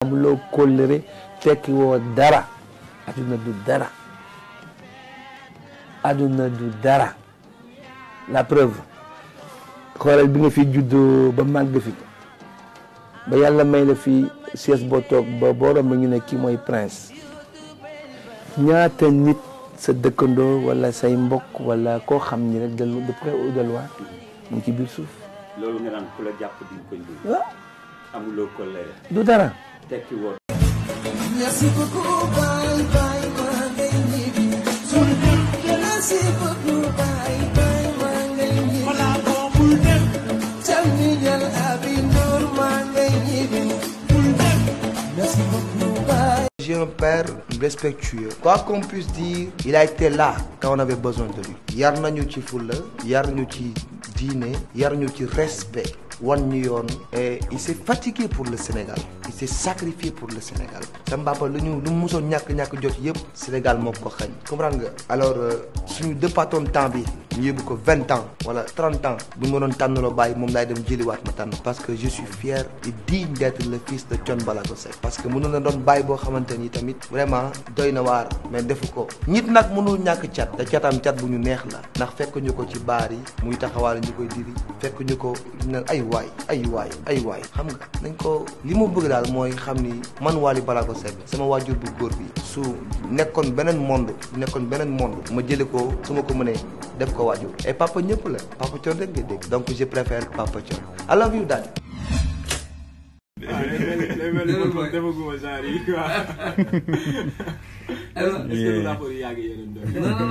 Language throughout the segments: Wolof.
amuloo kóllëre tekki woo dara. aduna du dara. aduna du dara. la preuve xoolal bi nga fi juddoo ba màgg fi ba yàlla may la fi siège boo toog ba borom ñu ne kii mooy prince ñaata nit sa dëkkandoo wala say mbokk wala koo xam ni rek de près ou de loin mu ngi ci biir suuf. loolu nga naan ku la jàpp di ko indi. waaw. amuloo ko leer. du dara. tekki woon. Merci beaucoup, bye bye, Mangaini. Merci beaucoup, bye bye, Mangaini. Tell me, Yal Abinur Mangaini. Merci beaucoup, bye. J'ai un père respectueux. Quoi qu'on puisse dire, il a été là quand on avait besoin de lui. Yar nañu ci fulla, yar ñu ci diine, yar ñu ci respect. wan ñu yoon et il s'est fatigué pour le Sénégal, il s'est sacrifié pour le Sénégal. Sam papa lu musoon ñàkk jot yëpp Sénégal moo ko xañ, comprendre nga. Alors suñu dëppaatoon temps bi ñu yóbbu ko 20 ans wala 30 ans bu ñu ma doon tànnaloo bàyyi moom laay dem jëliwaat ma tànn, parce que je suis fier et digne d'être le fils de Thione Ballago Seck. Parce que mënoon na doon bàyyi boo xamante ni tamit vraiment doy na waar, mais defu ko. Nit nag mënul ñàkk cat, te catam cat bu ñu neex la, ndax fekk ñu ko ci baar yi muy taxawaale ñu koy diri, fekk ñu ko ay waay xam nga nañ ko li ma bëgg daal mooy xam ni man Wally Ballago Seck sama waajur bu góor bi su nekkoon beneen monde ma jële ko su ma ko mënee def ko waajur. Et papa ñëpp la, papa Thione rek nga dégg, donc je préfère papa Thione. I love you daddy.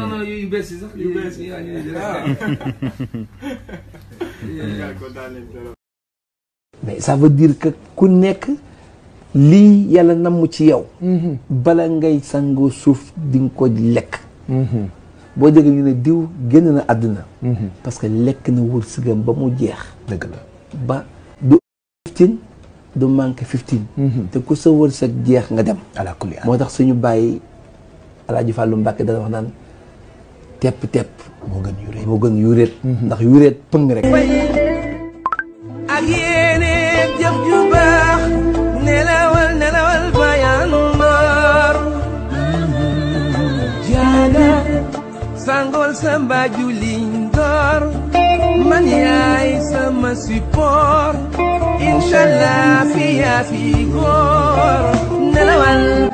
non yu bees yi sax yu bees yi mais ça veut dire que ku nekk lii yàlla namm ci yow. bala ngay sangoo suuf di nga ko lekk. boo déggee ñu ne diw génn na àdduna. parce que lekk na wërsëgam ba mu jeex. dëgg la ba du 15 du manqué 15. te ku sa wërsëg jeex nga dem. ala kulli moo tax suñu bàyyi Alaaji Fàllu Mbàkke dana wax naan tepp moo gën yuréet ndax yuréet pëng rek. ak yéene jëf ju baax nelawal bayaan mbar jaaga sangol sa mbaaju liñ door man yaay sama support inshallah fi yaa fi góor nelawal.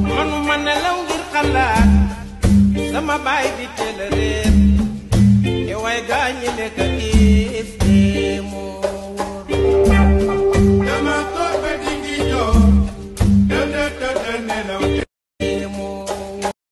manuma nelaw ngir xalaat sama baay di teel a réer te way gaañi nekk